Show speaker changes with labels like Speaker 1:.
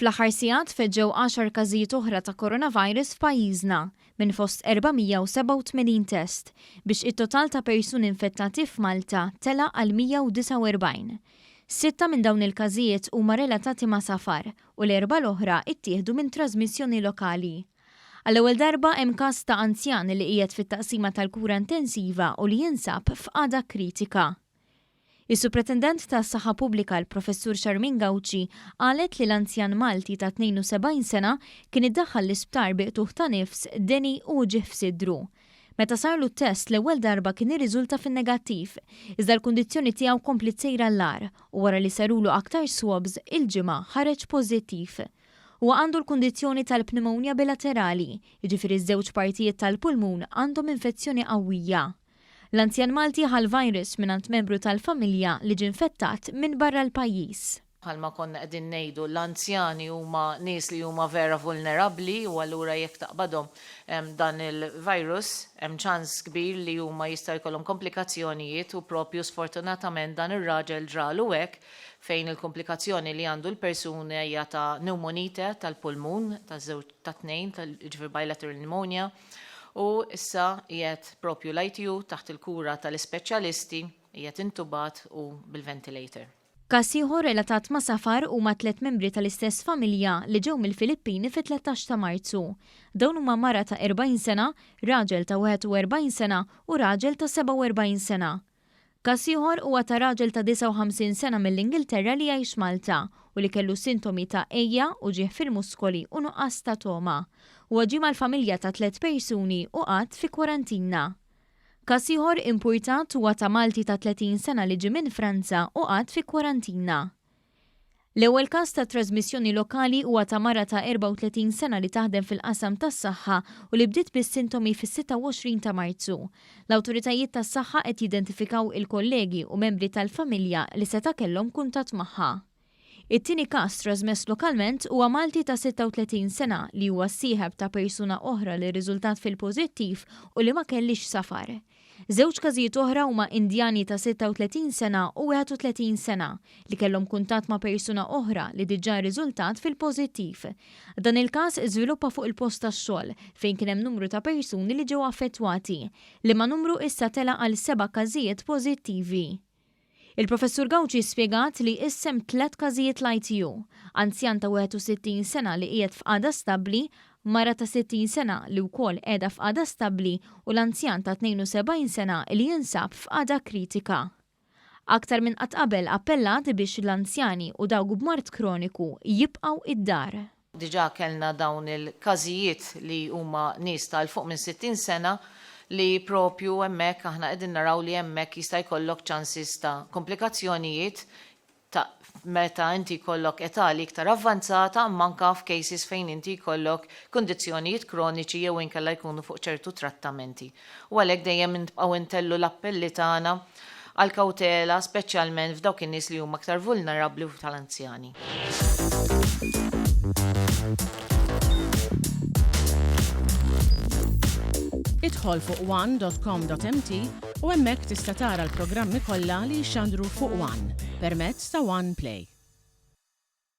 Speaker 1: Fl-aħħar sigħat feġġew għaxar każijiet oħra ta' coronavirus f'pajjiżna, minn fost 487 test, biex it-total ta' persuni infettati f'Malta tela' għal 149. Sitta minn dawn il-każijiet huma relatati ma' safar u l-erbgħa l-oħra ttieħdu minn trażmissjoni lokali. Għall-ewwel darba hemm każ ta' anzjan li qiegħed fit-taqsima tal-kura intensiva u li jinsab f'qagħda kritika. Is-Supretendent tas-Saħħa Pubblika l-Professur Charmaine Gauci qalet li l-anzjan Malti ta' 72 sena kien iddaħħal l-isptar bi qtugħ ta' nifs, deni u uġigħ f'sidru. Meta sarlu t-test l-ewwel darba kien irriżulta fin-negattiv, iżda l-kundizzjoni tiegħu kompliet sejra għall-agħar u wara li sarulu aktar swabs il-Ġimgħa ħareġ pożittiv. Huwa għandu l-kundizzjoni tal-pneumonia bilaterali, jiġifieri ż-żewġ partijiet tal-pulmun għandhom infezzjoni qawwija. L-anzjan Malti ħa l-virus mingħand membru tal-familja li ġie nfettat minn barra l-pajjiż.
Speaker 2: Bħalma konna qegħdin ngħidu, l-anzjani huma nies li huma vera vulnerabbli u allura jekk taqbadhom dan il-virus hemm ċans kbir li huma jista' jkollhom komplikazzjonijiet u propju sfortunatament dan ir-raġel ġralu hekk fejn il-komplikazzjoni li għandu l-persuna hija ta' pneumonite tal-pulmun taż-żewġ tat-tnejn, jiġifieri bilateral pneumonia. U issa qiegħed propju l-ITU taħt il-kura tal-ispeċjalisti, qiegħed intubat u bil-ventilator.
Speaker 1: Każ ieħor relatat ma' safar huma tlett membri tal-istess familja li ġew mill-Filippini fit-13 ta' Marzu. Dawn huma mara ta' 40 sena, raġel ta' 41 sena u raġel ta' 47 sena. Każ ieħor huwa ta' raġel ta' 59 sena mill-Ingilterra li jgħix Malta u li kellu sintomi ta' għeja, uġigħ fil-muskoli u nuqqas ta' togħma. Huwa ġie mal-familja ta' tlett persuni u qagħad fi kwarantina. Każ ieħor impurtat huwa ta' Malti ta' 30 sena li ġie minn Franza u qagħad fi kwarantina. L-ewwel każ ta' trażmissjoni lokali huwa ta' mara ta' 34 sena li taħdem fil-qasam tas-saħħa u li bdiet bis-sintomi fis-26 ta' Marzu. L-awtoritajiet tas-saħħa qed jidentifikaw il-kollegi u membri tal-familja li seta' kellhom kuntatt magħha. It-tieni każ trażmess lokalment huwa Malti ta' 36 sena li huwa s-sieħeb ta' persuna oħra li rriżultat fil-pożittiv u li ma kellhiex safar. Żewġ każijiet oħra huma Indjani ta' 36 sena u 31 sena li kellhom kuntatt ma' persuna oħra li diġà rriżultat fil-pożittiv. Dan il-każ żviluppa fuq il-post tax-xogħol fejn kien hemm numru ta' persuni li ġew affettwati, liema numru issa tela' għal seba' każijiet pożittivi. Il-Professur Gauci spjegat li issa hemm tlett każijiet l-ITU, anzjan ta' 61 sena li qiegħed f'qagħda stabbli, mara ta' 60 sena li wkoll qiegħda f'qagħda stabbli u l-anzjan ta' 72 sena li jinsab f'qagħda kritika. Aktar minn qatt qabel appellat biex l-anzjani u dawk b'mard kroniku jibqgħu id-dar.
Speaker 2: Diġà kellna dawn il-każijiet li huma nies ta' 'l fuq minn 60 sena li propju hemmhekk aħna qegħdin naraw li hemmhekk jista' jkollok chances ta' komplikazzjonijiet ta' meta inti jkollok età li iktar avvanzata imma anke f'cases fejn inti jkollok kundizzjonijiet kroniċi jew inkella jkunu fuq ċertu trattamenti. U għalhekk dejjem nibqgħu ntellu l-appelli tagħna għall-kawtela speċjalment f'dawk in-nies li huma aktar vulnerabbli u tal-anzjani.
Speaker 3: Idħol fuq one.com.mt u hemmhekk tista' tara l-programmi kollha li jixxandru fuq One permezz ta' One Play.